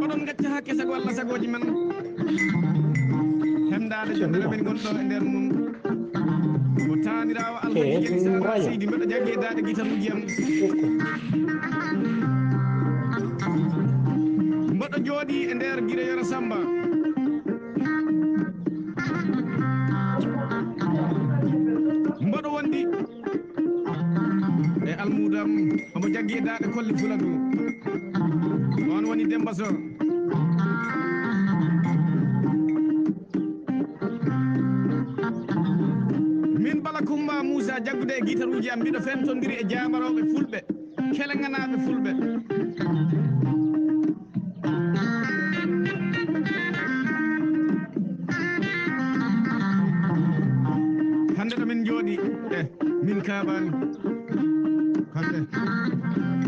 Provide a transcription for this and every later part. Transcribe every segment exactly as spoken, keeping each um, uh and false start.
Oɗon ngacca haa kesa ko Allah sagooji men. Hemdaade jonnde men ngonɗo e nder mum. Ko taaniraawo Alhaji Jeli Sara Seydi, mbeɗo jaggi e daaɗe gitanuuji am. Mboɗo jooɗii e nder Gire Yoro Samba. Mboɗo wondi e almuudam, omo jaggi e daaɗe kolle fula ɗum. On woni Demba Soh. Min Bala Kumba Moussa, jaggude e gitaruuji am, mbiɗo fentondiri e jaamarooɓe fulɓe, kelenganaaɓe fulɓe. Hannde ɗo min njooɗi, eh, min kaaɓaani. Hannde.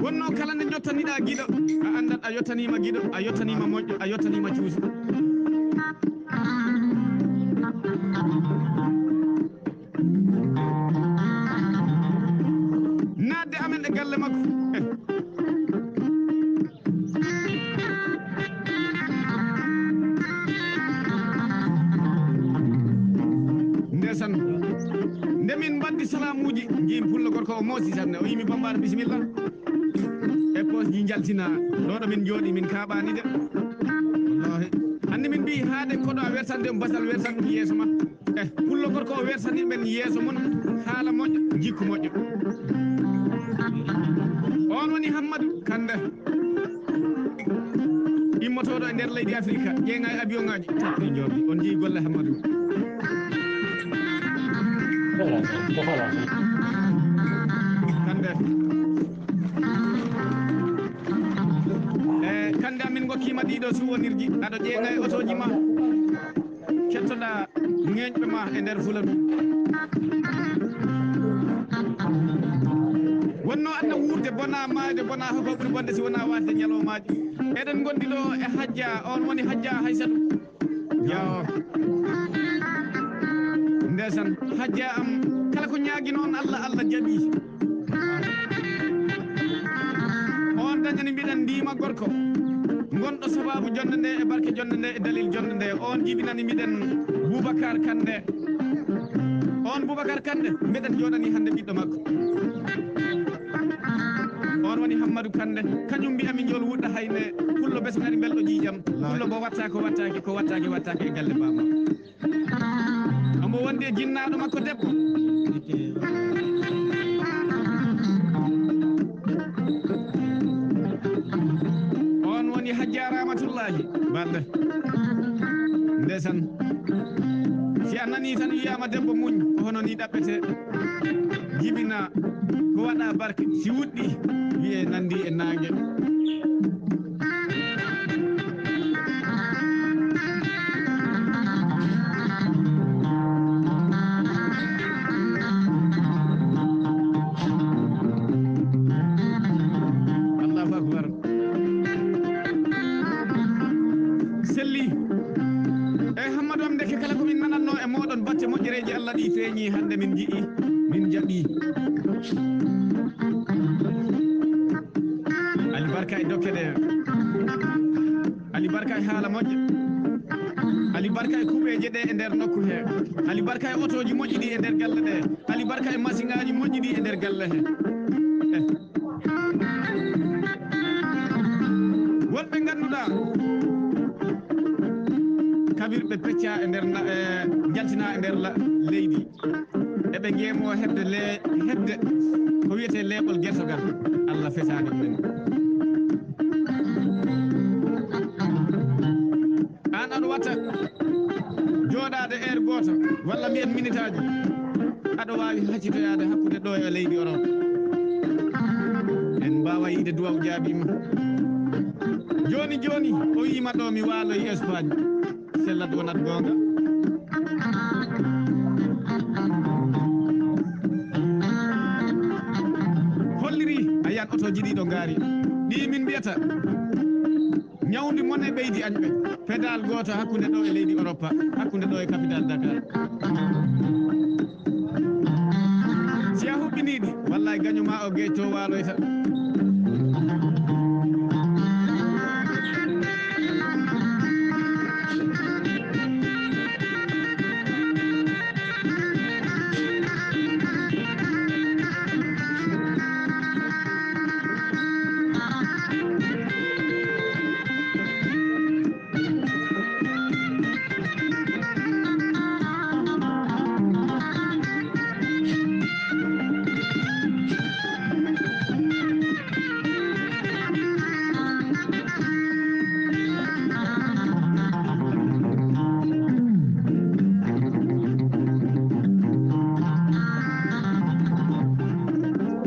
Wonno kala nde njottaniɗaa giɗo, a anndat a yottaniima giɗo, a yottaniima moƴƴo, a yottaniima cuuso. Naatde amen e galle makko. Eh. Ndesan, nde min mbaddi salaamuuji, njiimi pullo gorko o moosi sanne. O yimi Bambaara, bisimilla. E poosji njaltina, ɗo ɗo min njooɗi, min kaaɓaani de. Wallaahi. Anndi min mbiyi, haade koɗo a wertande ɗum basal, wertan ɗum yeeso ma. Eh, pullo gorko o wertani men yeeso mon, haala moƴƴo, jikku moƴƴo. On woni Hammadu Kande. Immotooɗo e nder leydi Afirka, ƴeeŋa e avion ŋaaji, tappi njooɗi. On njii golle Hammadu. Kande. E, Kande, amin ngokkiima ɗiɗo suwonirji. Aɗo ƴeeŋa e otooji ma. Kettoɗaa ŋeeñɓe ma e nder Fuladu. Wonno adna wuurde, bona maayde, bona hoko ɓuri bonde si wonaa waasde ñalawmaaji. Eɗen ngondi ɗo e Hajja, on woni Hajja Haysatu. Jaawo. Ndesan, Hajja am, kala ko ñaaginoon Allah, Allah jaɓi. On dañani mbiɗen ndiima gorko. Ngonɗo sababu jonnde nde e barke jonnde nde e dalil jonnde nde. On jibinani mbiɗen Boubacar Kande. On Boubacar Kande, mbeɗen jooɗani hannde ɓiɗɗo makko. On woni Hammadou Kande. Kañum mbiyami njool wuɗɗa hayne. Pullo beso ngari mbelɗo ƴiiƴam. Pullo mbo watta ko wattaaki, ko wattaaki, wattaaki e galle baaba. Omo wondi e jinnaaɗo makko debbo. On woni Hajja Ramatullahi Balde. Ndesan. Si a nanii tan wiyaama debbo muñ, ko hono ni ɗaɓɓete. Jibina ko waɗa barke. Si wuɗɗi, wiyee nanndi e naange. Allahu akbar. Selli. Eyi, Hammadou am, ndeke kala ko min nanatnoo e mooɗon batte moƴƴereeji Allah ɗi feeñii hannde min nji'i, min njaɓi. Ali Barka e dokke ɗe. Ali Barka e haala moƴƴa. Ali Barka e kuɓeeje ɗe e nder nokku he. Ali Barka e otooji moƴƴi ɗi e nder galle ɗe. Ali Barka e masiŋaaji moƴƴi ɗi e nder galle he. Eh. Wonɓe ngannduɗaa wirɓe pecca e nder na- e jaltina e nder la- leydi. Eɓe ngeemo hedde le- hedde ko wiyetee leeɓol gertogal. Allah fesaani ɗumen. Aan aɗo wata jooɗaade heure gooto walla mbiyen minitaaji, aɗo waawi haccitoyaade hakkunde ɗo e leydi Europe. En mbaawa yiide duwaw jaabiima. Jooni jooni o wiima ɗo mi waaloyi Espagne. Sellat wonat goonga. Holliri a yiyan otoji ɗiɗo ngaari. Ɗi min mbiyata ñawdi mone ɓeydi añɓe. Pedal gooto hakkunde ɗo e leydi Europa, hakkunde ɗo e capital Dakar. Si a huɓɓiniiɗi, wallay gaño ma o geecto waaloyta.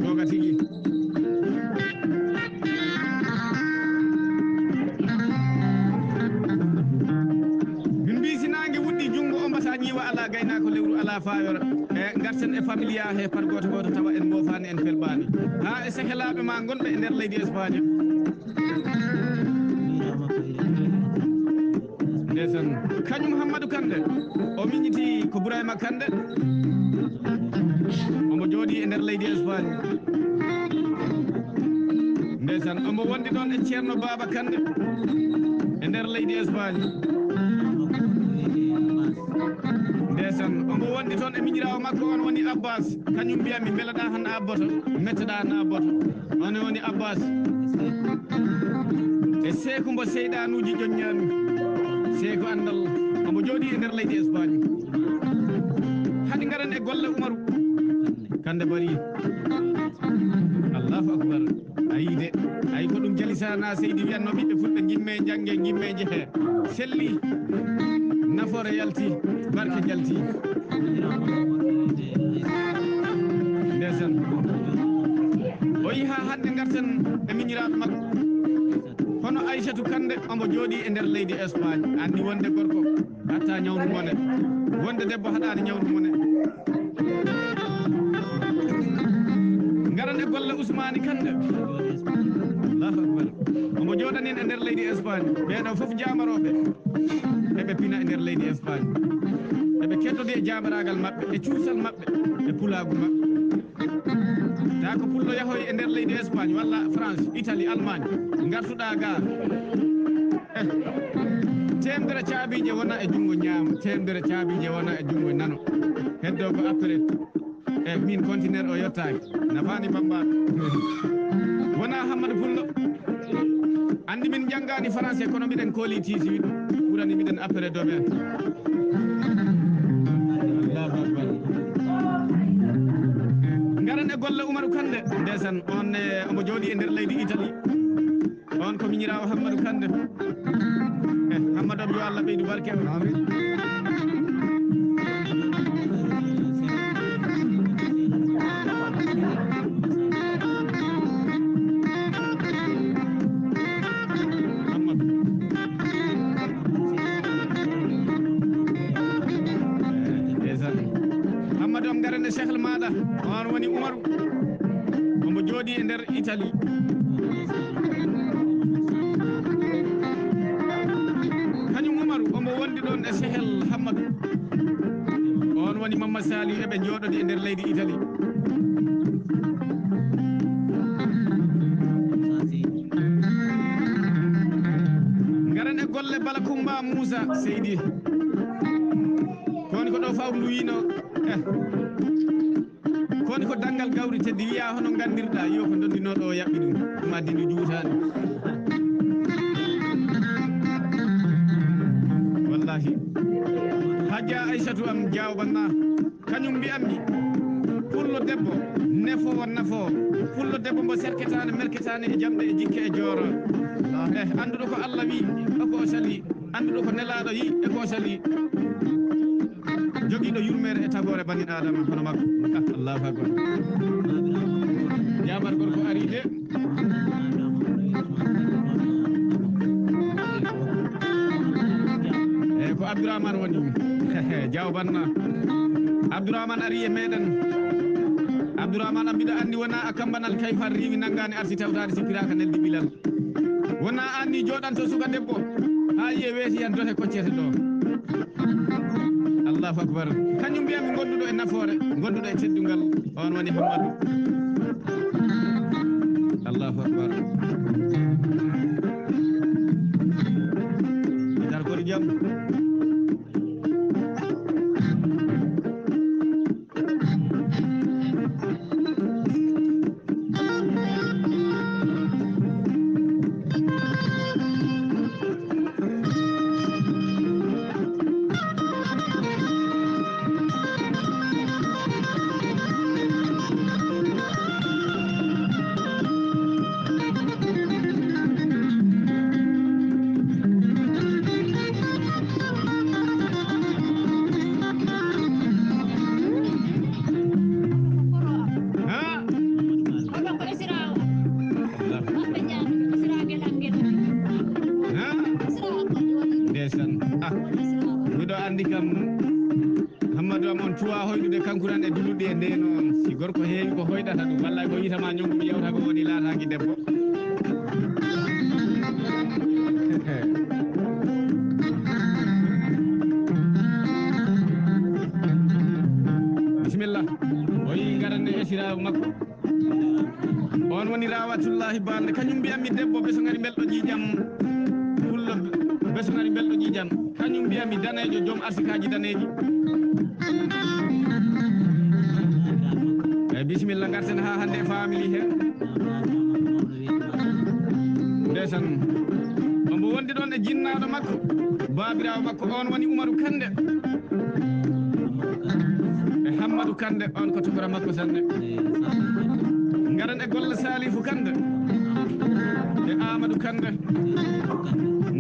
Goonga tigi. Min mbii si naange wuɗɗi junngo ombata ñiiwa alaa gaynaako lewru alaa faayora. E ngarten e familia he par gooto gooto tawa en mboofaani en pelbaani. Haa e sehelaaɓe ma ngonɓe e nder leydi Espagne. Ndesan kañum Hammadou Kande o miñiti ko Bourayma Kande. Omo jooɗi e nder leydi Espagne. Ndesan omo wondi ɗon e Ceerno Baaba Kande e nder leydi Espagne. Ndesan omo wondi toon e miñiraawo makko on woni Abbas. Kañum mbiyami mbeleɗa han abboto, metteɗa han abboto. On woni Abbas. E seeku mbo seyɗanuuji ƴoññaami. Seeku anndal omo jooɗi e nder leydi Espagne. Hadi ngaren e golle Umaru Kande Bari. Allahu akbar. Ayi de, ayi ko ɗum jalisana seydi wiyanno ɓiɓɓe fulɓe njimme jannge njimme njehe. Selli, nafoore yalti, barke jalti. Ndesan. O yi haa hannde ngarten e miñiraaɓe makko. Hono Aysatu Kande omo jooɗi e nder leydi Espagne. Anndi wonde gorko hatta ñawnu mone. Wonde debbo haɗaani ñawnu mone. Ngaran e golle Usmaani Kande. Allahu akbar. Omo jooɗani en e nder leydi Espagne. Ɓeeɗo fof jaamarooɓe. Eɓe pina e nder leydi Espagne. Eɓe keddodi e jaamaraagal maɓɓe, e cuusal maɓɓe, e pulaagu maɓɓe. Taa ko pullo yahoy e nder leydi Espagne, walla France, Italie, Allemagne. Ngartuɗaa ga. Eh. Teemdere caabiije wona e junngo ñaamo, teemdere caabiije wona e junngo nano. Heddo ko après. E min conteneur o yottaaki. Nafaani Bamba. Wona Hammadou Pullo. Anndi min njanngaani français, kono miɗen kooli tiisi ɓurani miɗen après demain. Allahu akbar. Ngaren e golle Umaru Kande. Ndesan, on, eh, omo jooɗi e nder leydi Italie. On ko miñiraawo Hammadou Kande. Eh, Hammadou, yo Allah ɓeydu barke. Amin. Hammadou. Eh, ndesan. Hammadou, am ngaren e Cheikh Almada. On woni Umaru. Omo jooɗi e nder Italie. Kañum Umaru, omo wondi ɗon e Sehel Hammadou. On woni Mamma Saliou, eɓe njooɗodi e nder leydi Italie. Ngaren e golle Bala Kumba Moussa Seydi. Ko woni ko ɗo fawru ndu wino. Eh. Ko woni ko danngal gawri teddi wiya hono nganndirɗaa yo ko ndonndinooɗo o yaɓɓi ɗum. Ɗum addi ndu juutaani. Wallahi. Hajja Aysatu am Jaaw Banna, kañum mbi'anmi, pullo debbo nefoowo nafoowo, pullo debbo mbo serketaani merketaani e jamɗe e jikke e jooro. Eh, annduɗo ko Allah wi, e ko o sali, annduɗo ko nelaaɗo yi, e ko o sali. Jogiiɗo yurmeere e tagoore bani Aadama hono makko. Ah, Allahu Akbar. Jaamar gorko ari de. Eyi, ko Abdourahmane woni. Jaw Banna. Abdourahmane ari e meɗen. Abdourahmane, a mbiɗa anndi wona a kambanal kayfan riiwi nanngaani arti tawtaade sippiraaka neldi bilal. Wona anni jooɗanto suka debbo. Haa yiye weeti yan dote koccete ɗo. Allahu Akbar. Kañum mbiyanmi gonduɗo e nafoore, gonduɗo e teddungal, on woni Hammadu. Allahu Akbar. Dargol jam. Ndesan. Ah, miɗo anndi kam Hammadu am on cuwa hoyɗude kanko tan e duluɗi e ndeno on. Si gorko heewi ko hoyɗata ɗum, walla ko wiytama ñongu mi yewta ko woni laataaki debbo. Bisimilla. O yi ngaran e esiraawo makko. On woni Rawatullahi Balde, kañum mbiyanmi debbo beso ngari belɗo ƴiƴam. Pullo beso ngari belɗo ƴiƴam. Kañum mbiyanmi daneejo joom arsikaaji daneeji. Eyi, bisimilla, ngarten haa hannde e family he. Ndesan. Omo wondi ɗon e jinnaaɗo makko, baabiraawo makko, on woni Umaru Kande. E Hammadu Kande, on ko tokora makko sanne. Ngaren e golle Salifu Kande. E Amadou Kande.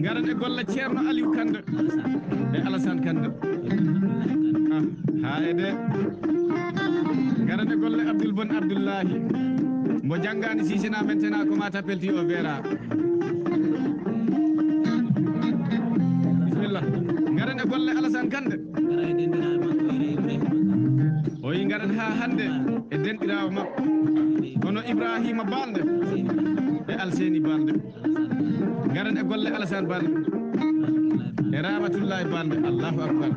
Ngaren e golle Ceerno Aliou Kande. E Alassane Kande. Ah, haa e de. Ngaren e golle Abdoul Bon Abdoullahi. Mbo janngaani si sina mentena ko ma tappelti o vera. Bisimilla. Ngaren e golle Alassane Kande. O yi ngaren haa hannde e denɗiraawo makko. Hono Ibrahima Balde e Alseni Balde. Ngaren e golle Alassane Balde. E Ramatullahi Balde. Allahu Akbar.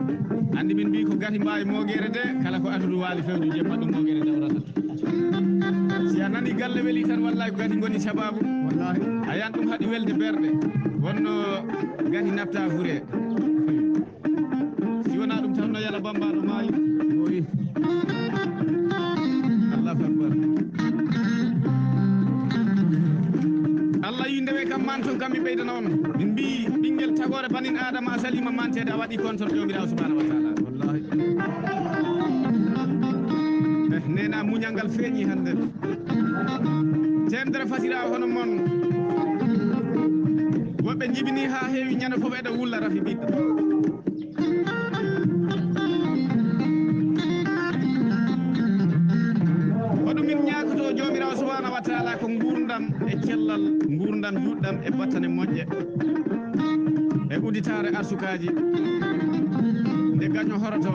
Anndi min mbii ko gati mbaawi moogeere de, kala ko atudu waali fewju jemma ɗum moogeere dawrata. Si a nani galle weli tan, wallahi ko gati ngoni sababu. Wallahi. A yan ɗum haɗi welde berɗe. Wonno gati nafta hure. Si wonaa ɗum tan, no yala bambaɗo maayi. Oyi. Allahu Akbar. Allah yi ndewe kam man ton kam mi ɓeydana on. Min mbii ɓinngel tagoore banin Adama a salima manteede a waɗi contre Joomiraawo subhanahu wa taala. Wallahi. Eh, nena muñal ngal feeñi hannde. Teemdere fasiraawo hono mon. Woɓɓe njibini haa heewi ñande fof eɗo wulla rafi ɓiɗɗo. Ko ɗum min ñaagoto Joomiraawo subhanahu wa taala ko nguurndam e cellal, nguurndam juutɗam e battane moƴƴe. E udditaare arsukaaji nde gaño horoto.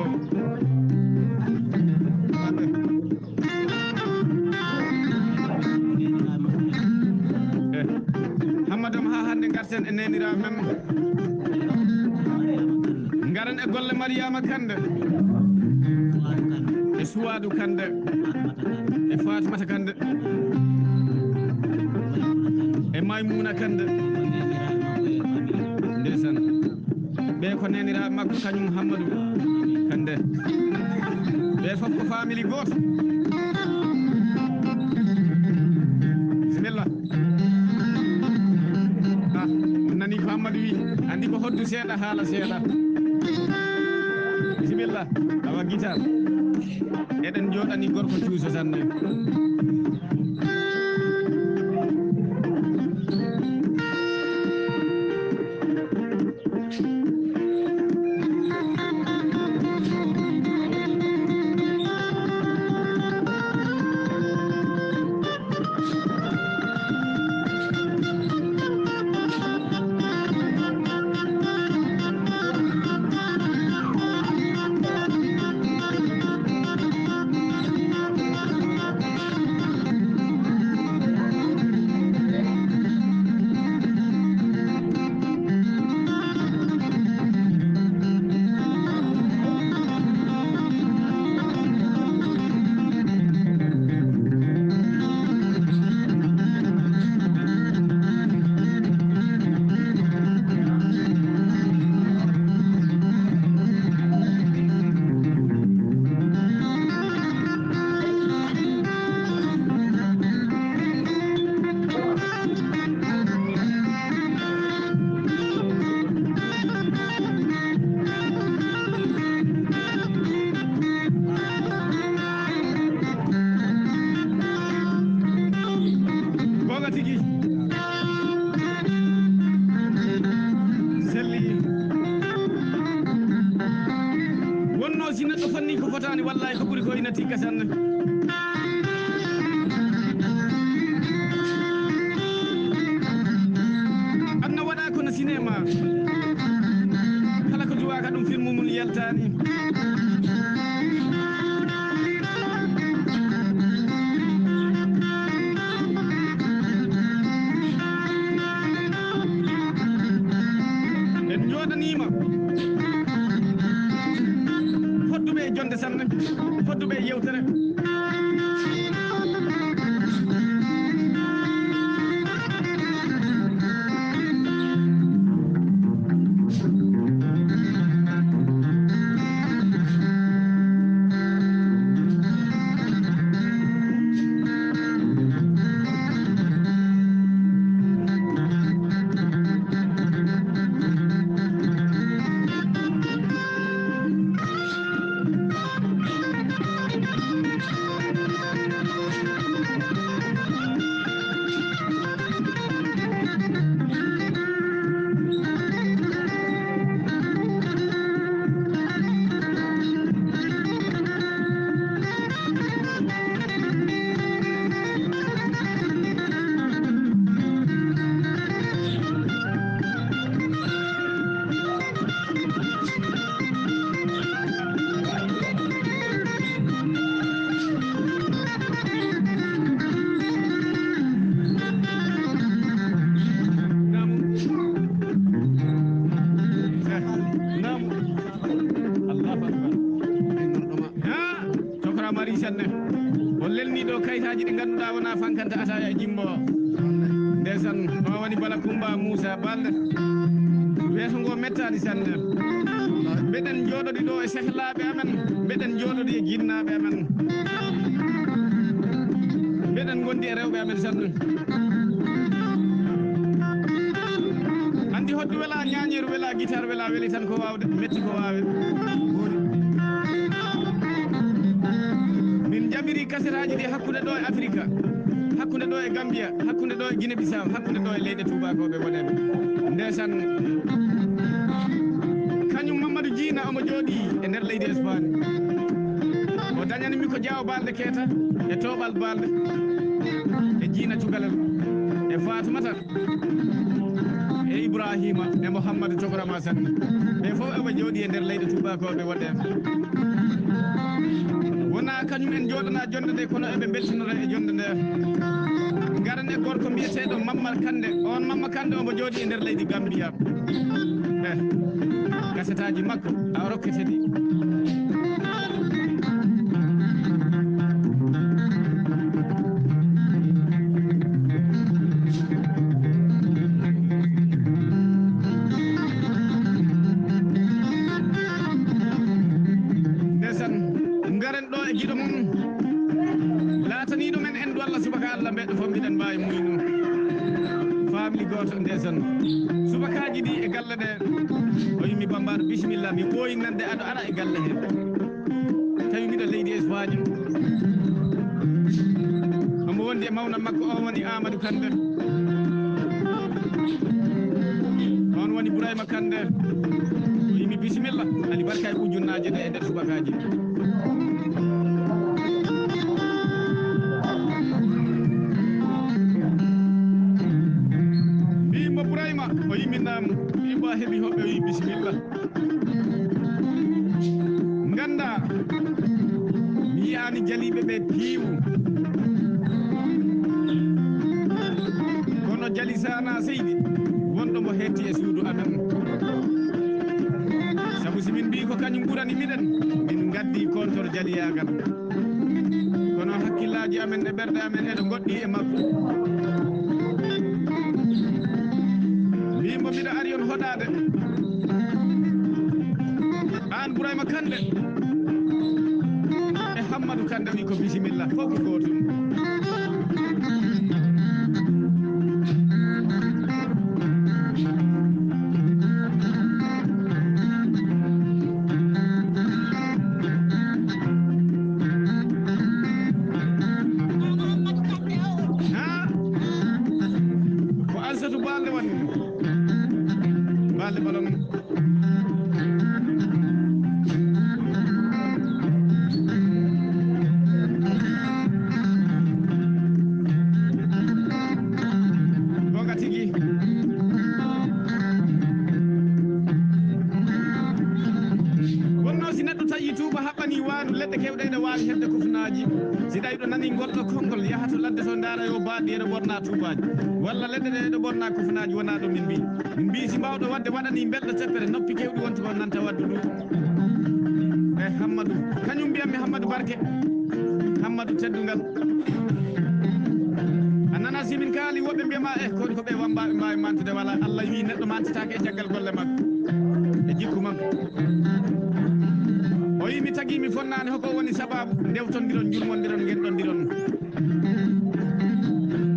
Eh, Hammadam haa hannde ngarten e neeniraaɓe men. Ngaren e golle Mariama Kande. E Suwaadu Kande. E Fatimata Kande. E Maymuna Kande. Ndesan. Ɓe ko neeniraaɓe makko kañum Hammadu Kande. Ɓe fof ko family gooto. Bisimilla. Ah, on nani ko Hammadu wi, anndi ko hoddu seeɗa, haala seeɗa. Bisimilla, awa guitar. Eɗen jooɗani gorko cuuso sanne. Goonga tigi. Selli. Wonno si neɗɗo fanni ko fotaani, wallahi ko ɓuri ko ina tigga sanne. Aduna waɗa kono cinéma. Kala ko duwaka ɗum film mum yaltani. En jooɗaniima fodduɓe e jonde sanne, fodduɓe e yewtere. Naam. Allahu akbar. Ha, cokora mari sanne. O lelni ɗo kayitaaji ɗi ngannduɗaa wona fankanta ataya e jimbo. Ndesan, o woni Bala Kumba Muusa Balde. Weeso ngo mettaani sanne. Mbeɗen jooɗodi ɗo e sehlaaɓe amen. Mbeɗen jooɗodi e jinnaaɓe amen. Mbeɗen ngondi e rewɓe amen sanne. Anndi hoddu wela ñaañeeru, wela guitar, wela weli tan ko waawde, metti ko waawe. Min njamiri kasetaaji ɗi hakkunde ɗo e Afrika, hakkunde ɗo e Gambia, hakkunde ɗo e Guinée Bissau, hakkunde ɗo e leyɗe tuubakooɓe woneeɓe. Ndesan, kañum Mamadou Jiina omo jooɗii e nder leydi Espagne. O dañani mi ko Jaaw Balde Keeta e Tooɓal Balde e Jiina Cukalel e Faatumata e Ibrahima e Mouhammadu Cokora ma sanne. Ɓe fof eɓe jooɗi e nder leyɗe tuubakooɓe woɗɗe. Wona kañum en jooɗana jonde nde, kono eɓe mbeltinora e jonde nde. Ngaren e gorko mbiyeteeɗo Mamma Kande. On Mamma Kande omo jooɗi e nder leydi Gambia. Eh, kasetaaji makko a rokkete ɗi. Ndesan, ngaren ɗo e giɗo mum laataniiɗo men en ɗo Allah subaka Allah mbeɗo fof mbiɗen mbaawi muyno. Family gooto ndesan, subakaaji ɗi e galle ɗe. Mi Bambaɗo, bisimilla, mi ɓooyi nande aɗo ara e galle hee. Tawi miɗo leydi Espagne. Omo wondi e mawnan makko, o woni Amadou Kande. On woni Bourayma Kande. O yimi bisimilla, Ali Barka e ujunnaaje ɗe e nder subakaaji. Mbiimi mo Bourayma, o yimi naam. Mbiimi mo a heɓi hoɓɓe, o yi bisimilla. Ngannda, mi yiyaani jaliiɓe ɓe piiwu. Kono jali saana seydi, wonɗo mo hetti e suudu amen. Sabu si min mbii ko kañum ɓurani miɗen, min ngaddi kontor jaliyaagal. Kono hakkillaaji amen e ɓerɗe amen eɗo ngoɗɗi e makko. Mbiimi mo miɗo ari on hoɗaade. Aan Bourayma Kande e Hammadou Kande wi ko bisimilla, fof ko gootum. Ha? Ko Alsatu Balde woni. Balde balon. Gonga tigi. Wonno si neɗɗo taƴi tuuba haɓɓani waandu leɗɗe kewɗe ene waawi heɓde kofunaaji. Si ɗayɗo nani ngol ɗo konngol yaha to ladde to ndaara yo baaɗi eɗo ɓorna tuubaaji. Walla leɗɗe ɗe eɗo ɓorna kofunaaji wonaa ɗo min mbii. Min mbii si mbaawɗo waɗde waɗani mbelɗo teppere noppi kewɗi wonta ko nanta waddu ɗum. E Hammadou. Kañum mbiyammi Hammadou Barke. Hammadou teddungal. A nana si min kaali woɓɓe mbiyama e ko ko ɓe wambaaɓe mbaawi mantude wala Allah wi neɗɗo mantitaake e caggal golle makko. E jikku makko. O wi mi tagi mi fonnaani hoko woni sababu ndewtondiron njurmondiron ngenɗondiron.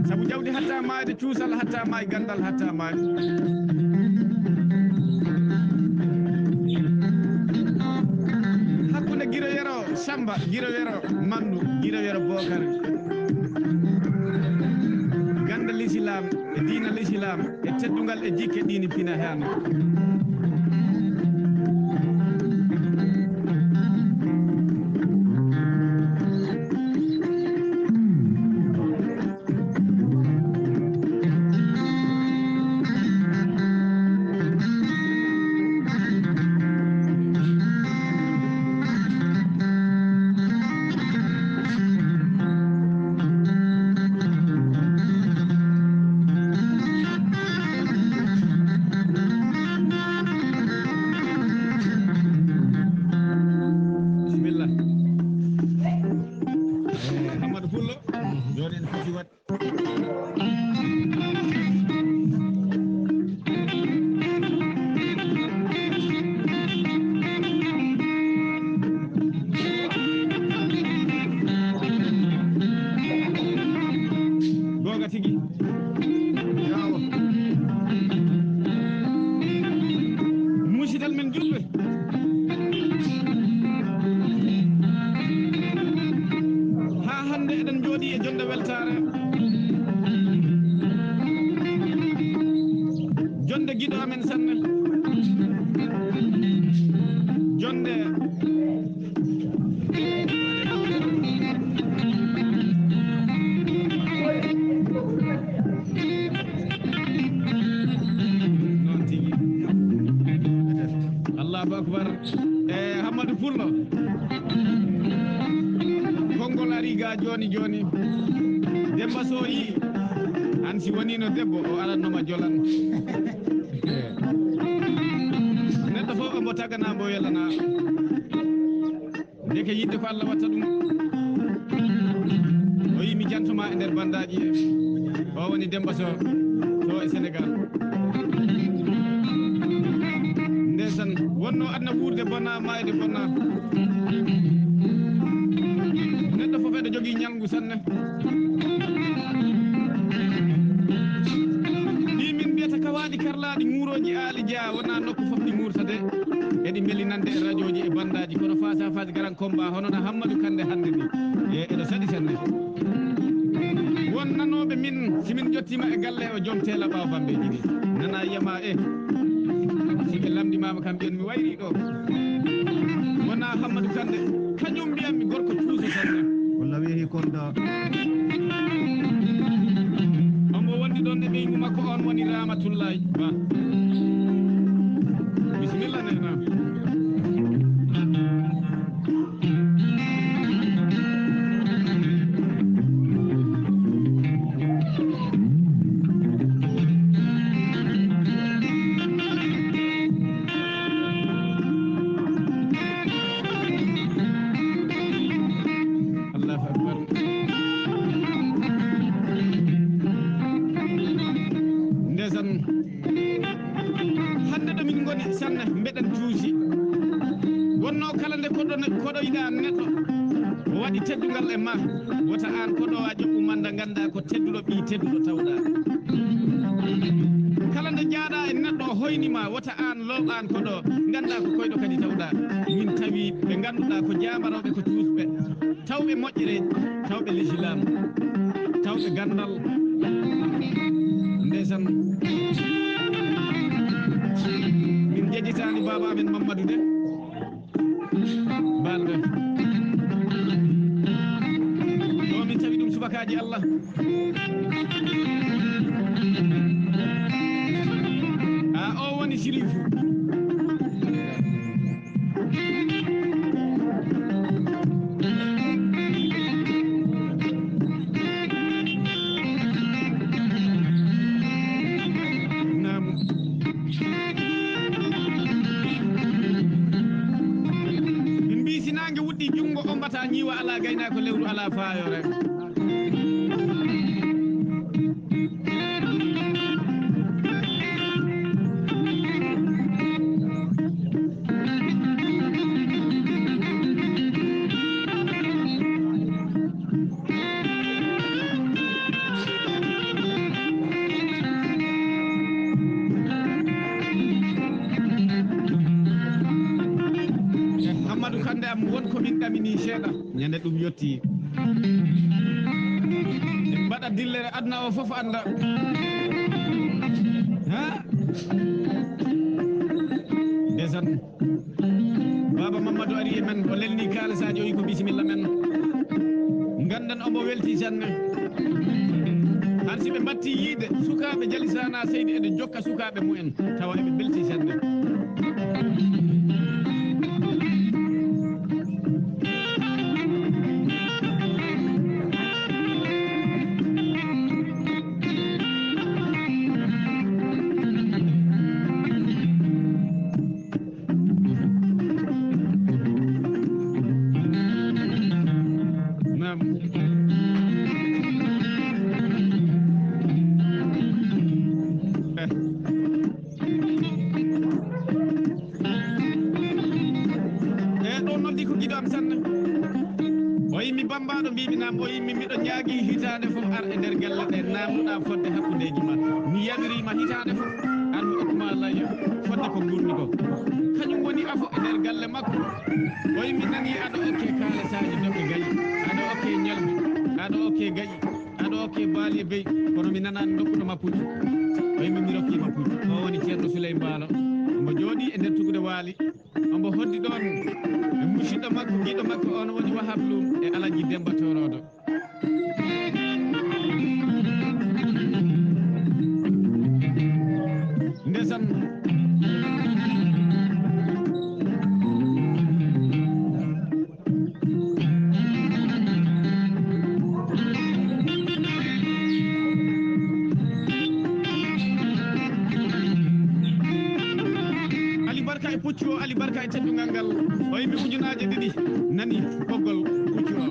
Sabu jawdi hatta maayde cuusal hatta maay gandal hatta maay. Hakkunde giro yero samba giro yero mandu giro yero bokar. Ganda l'islam e diina l'islam e teddungal e jikke ɗini pina hano. Bismillah. Eh, Amadou Pullo, joni en foti wat. Gonga tigi. Yawa. Musidal men julɓe. Haa hannde eɗen njooɗi e jonde weltaare. Jonde giɗo amen sanne. Jonde. Noon tigi. Allahu akbar. E Hammadou Pullo. Konngol ari ga jooni jooni. Demba so yi. An si wonino debbo o aranno ma jolan. Neɗɗo fof omo tagana mbo welana. Ndeke yiɗde ko Allah watta ɗum. O yi mi jantuma e nder bandaaji. O woni Demba Sow, Sow e Sénégal. Ndesan, wonno adna wuurde bonna, maayde bonna. Neɗɗo fof eɗo jogii ñalngu sanne. Ɗi min mbiyata kawaaɗi karlaaɗi ŋuurooji aali jeya, wonaa nokku fof ɗi ŋuurta de. Ɗi mbeli nande e rajooji e bandaaji, kono face à face grand combat hono no Hammadou Kande hannde ni. E, eɗo saɗi sanne. Won nanooɓe min, si min njottiima e galle o joom teela ɓaawo Bambeeji ni. Nana yiyama e, si ɓe lamndimaama kam mbiyen mi wayri ɗo. Wona Hammadou Kande, kañum mbiyanmi gorko cuuso sanne. Walla weehi konda. Omo wondi ɗon e ɓeyngu makko on woni Ramatullahi Ba. Bisimilla neena. Allahu akbar. Ndesan. Hannde ɗo min ngoni sanne mbeɗen cuusi. Wonno kala nde koɗo, koɗo yiɗa neɗɗo, o waɗi teddungal e ma, wota aan koɗo a ƴoɓɓu manda ngannda ko tedduɗo ɓii tedduɗo tawɗa. Kala nde jaaɗa e neɗɗo o hoyni ma, wota aan looɓaan koɗo ngannda ko koyɗo kadi tawɗa. Min tawi ɓe ngannduɗa ko jaamarooɓe ko cuusɓe. Tawɓe moƴƴere, tawɓe lislaam, tawɓe ganndal. Ndesan, min njejjitaani baaba amen Mammadu de. Balde. Ɗo min tawi ɗum subakaaji Allah. A o woni sirifu. Naam. Min mbii si naange wuɗɗi junngo ombata ñiiwa alaa gaynaako lewru alaa faayoore. Hammadou Kande am, won ko min ɗamini seeɗa. Ñande ɗum yotti. Mbaɗa dillere aduna o fof annda. Ha? Ndesan. Baba Mamadou ari e men, o lelni kaalisaaji, o wi ko bisimilla men. Ngannden omo welti sanne. Har si ɓe mbatti yiide, sukaaɓe Jalisana Seydi eɓe jokka sukaaɓe mumen, tawa eɓe mbelti sanne. Naam. Eh. E ɗo noddi ko giɗo am sanne. O yimmi bambaaɗo mbiimi naam, o yimmi miɗo ñaagi hitaande fof ar e nder galle ɗe naamnuɗaa fodde hakkundeeji ma. Mi yamirii ma hitaande fof ar mi okku ma layyo fodde ko nguurmi ko. Kañum woni afo e nder galle makko. O yimmi nani aɗa okke kaalisaaji doɓɓe gayi, aɗa okke ñalbi, aɗa okke gaƴi. Aɗa okke baali e beyi, kono mi nanaani ndokkuɗo mappuuji. Ɓay min mi rokki mappuuji. O woni Ceerno Suley Mbaalo. Omo jooɗii e nder tugude waali. Omo hoddi ɗoon e musidɗo makko, giɗo makko, on woni Wahab Lum e Alaji Demba Torodo. Ndesan. Ali Barka e puccu o, Ali Barka e teddungal ngal. O yimmi ujunaaje ɗiɗi, nani ɓoggol puccu o.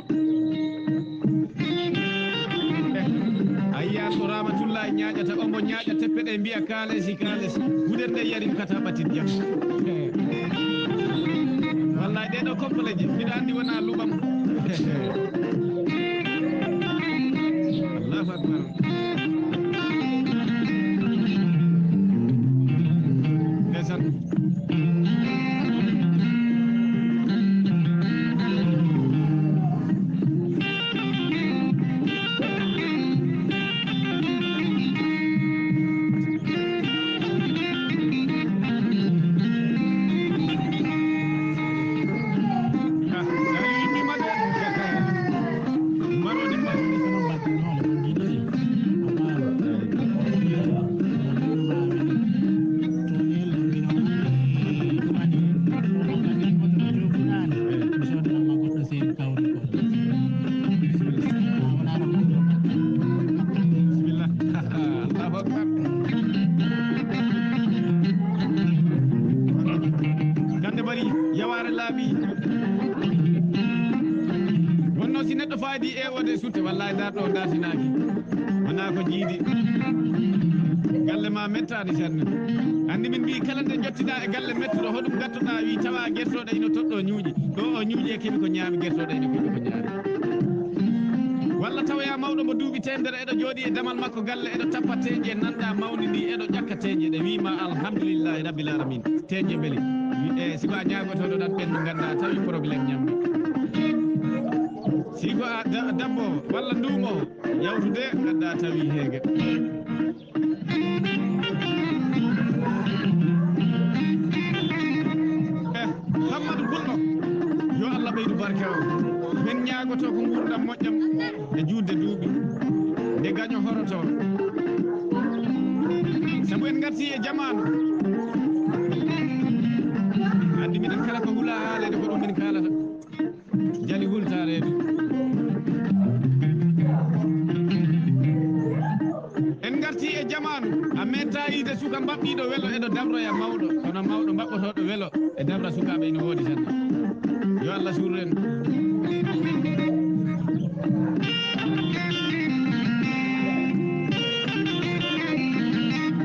A yiyan ko Ramatullahi ñaaƴata, omo ñaaƴa teppe ɗe mbiya kaalesi, kaalesi. Gudel nde yari kata ɓatit jam. Wallahi ɗee ɗoo complexe, mbiɗa anndi wonaa luɓam. Allahu akbar. Ndesan. Yawaare laaɓi. Wonno si neɗɗo faaydi e wode sutte, wallahi darɗo o dartinaaki. Wonaa ko jiidi. Galle ma mettaani sanne. Anndi min mbii kala nde njottiɗaa e galle mettuɗo, hoɗum ngattoɗaa? Wii tawa gertooɗe ino toɗɗoo ñuuƴi. Ɗo o ñuuƴi e keɓi ko ñaami, gertooɗe ino keɓi ko ñaami. Walla tawoya mawɗo mo duuɓi teemedere, eɗo jooɗi e damal makko galle, eɗo tappa teeƴe, nanɗa mawni ndi, eɗo ƴakka teeƴe ɗe, wiima alhamdulillahi rabbil alamin. Teeƴe mbeli. E, si ko a ñaagotooɗo ɗan ɓennu, ngannda tawi problème ñammi. Si ko a da-, dabbo walla nduumo, yawtude, ngannda tawi heege. Eh, Hammadu Pullo, yo Allah ɓeydu barke o. Min ñaagoto ko nguurndam moƴƴam e juutde duuɓi, nde gaño horoto. Sabu en ngarti e jamaanu. Anndi minen kala ko hula haaleede ko ɗum min kaalata. Jali hulta reedu. En ngarti e jamaanu, a meetta yiide suka mbaɓɓiiɗo welo eɗo dabroya mawɗo, kono mawɗo mbaɓɓotooɗo welo e dabra sukaaɓe ina woodi tan. Yo Allah suur en.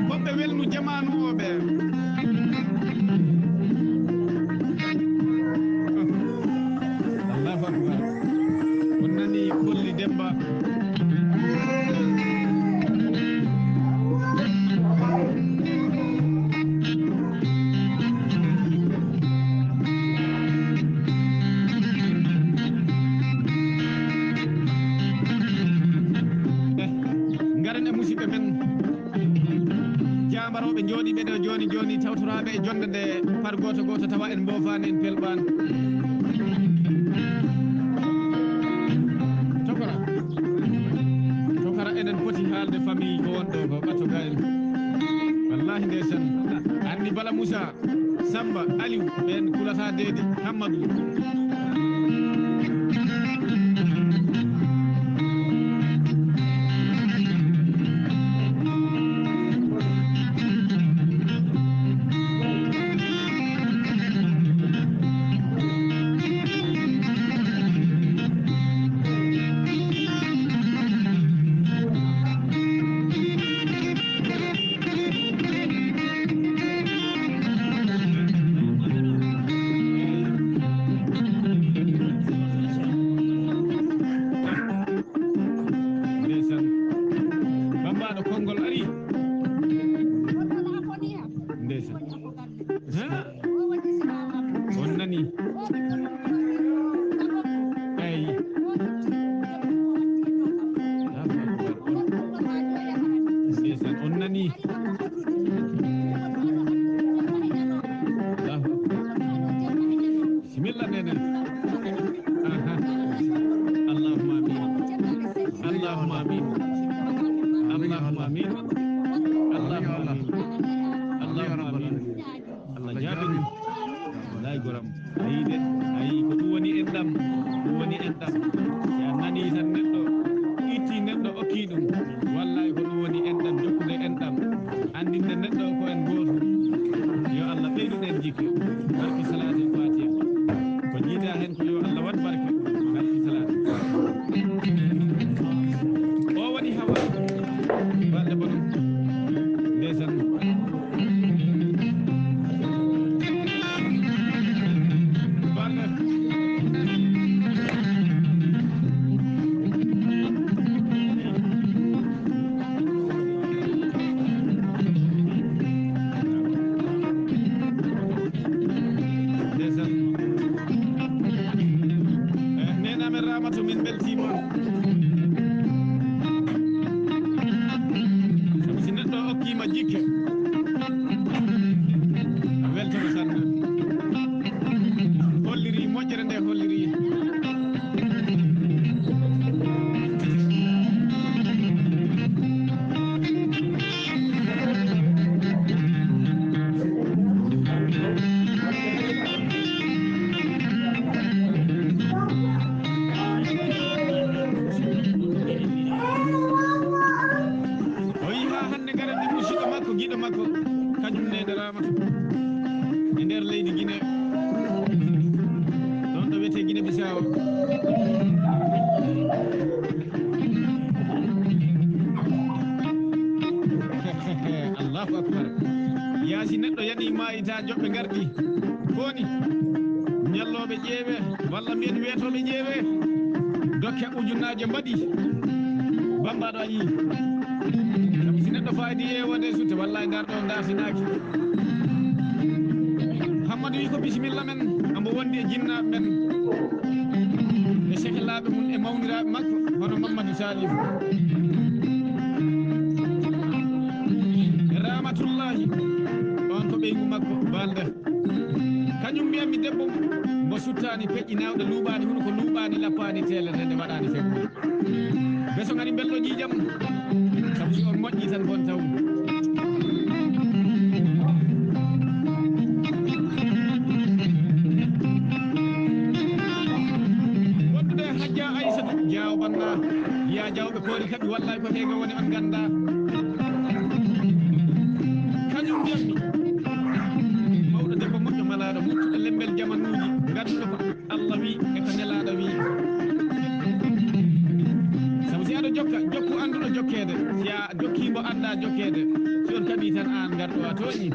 Woɓɓe welnu jamaanu o ɓe. Allahu Akbar. On nani Kolli Demba. Eh, ngaren e musidɓe men. Jaambarooɓe jooɗiiɓe ɗo jooni jooni, tawtoraaɓe e jonnde nde, par gooto gooto tawa en mboofaani, en pelɓaani. Tokora. Tokora, eɗen poti haalde famille ko wonɗo ko ɓatto ga en. Wallahi ndeysaan. Anndi Bala Moussa. Samba, Aliou, ɓen kulata deedi, Hammadou. Ndeysaan. Bambaɗo konngol ari. Ndeysaan. Ha? On nani? Eyi. Allahu Akbar. Ndeysaan, on nani? Allahu Akbar. Bisimilla, nene. Aha. Allahumma amin. Allahumma amin. Allahumma amin. Allahumma amin. Allahumma amin. Allah jaabini. Wallahi goram. A yii de, a yii ko ɗum woni enɗam. Ɗum woni enɗam. Si a nani tan neɗɗo itti neɗɗo okki ɗum. Wallahi ko ɗum woni enɗam, jokkude enɗam. Anndinde neɗɗo ko en gooto. Yo Allah ɓeydu ɗen jikke. Barke salaatul faatiha. Ko jiida hen ko yo Allah waɗ barke. Barke salaatul faatiha. O woni hawa. Balɗe bono. Ndeysaan. Balɗe. Ndeysaan. Eh, nena men Ramatu, min beltiima. Sabu si neɗɗo okkiima jikke, a weltoto sanne. Holliri moƴƴere nde holliri. O yii haa hannde ngaranɗe musidɗo makko, giɗo makko, kañum ne nde Ramata e nder leydi Guinée. Gardi koni ñallooɓe ƴeewe walla mbiyen weetooɓe ƴeewe dokke ujunnaaje mbaɗi bambaɗo a yii. Sabu si neɗɗo faydi yeewode sutte walla e ndarɗo dartinaaki. Hammadu wi ko bisimilla men ambo wondi e jinnaaɓe men e sehilaaɓe mum e mawniraaɓe makko hono Mammadu Salifu. Ramatullahi on ko ɓeygu makko balda. Kañum mbiyanmi debbo mbo suttaani peƴƴi nawɗe luuɓaani huno ko luuɓaani lappaani teelere nde waɗaani fewre. Beso ngari mbelɗo ƴiijam sabu si on moƴƴi tan bon taw. Wondude hajja aysatu jaaw banna ya jawɓe koori kaɓi wallay ko heega woni on ganda. Kañum mbiyatmi mawɗo debbo moƴƴo malaaɗo muttuɗo lembel jamanuuji ngannduɗo ko Allah wi e ko nelaaɗo wi. Sabu si aɗa jokka jokku annduɗo jokkeede si a jokki mbo annda jokkeede si on kaɓi tan aan ngarɗo a tooñi.